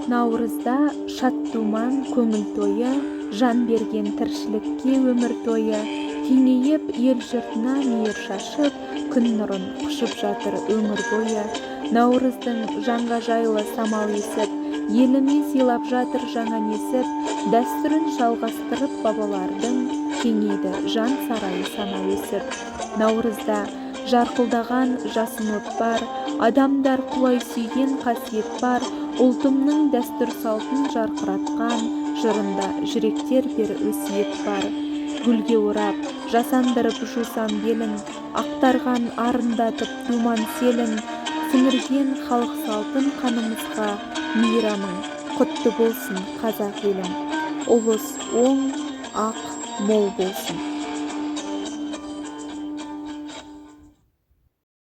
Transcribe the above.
Наурызда шат думан, көңіл тойы, жан берген тіршілікке өмір тойы. Кеңейіп ел жұртына мейір шашып, күн нұрын құшып жатыр өңір бойы. Наурыздың жанға жайлы самал есіп, еліме сыйлап жатыр жаңа несіп. Дәстүрін жалғастырып бабалардың, кеңейді жан сарайы сана өсіп. Наурызда жарқылдаған жасын от бар, адамдар құлай сүйген қасиет бар. Ұлтымның дәстүр салтын жарқыратқан, жырында жүректер бер өсиет бар. Гүлге орап, жасандырып жусан белін, ақтарған арындатып думан селін, сіңірген халық салтын қанымызға. Мейрамың құтты болсын, қазақ елім! Ұлыс оң, ақ мол болсын!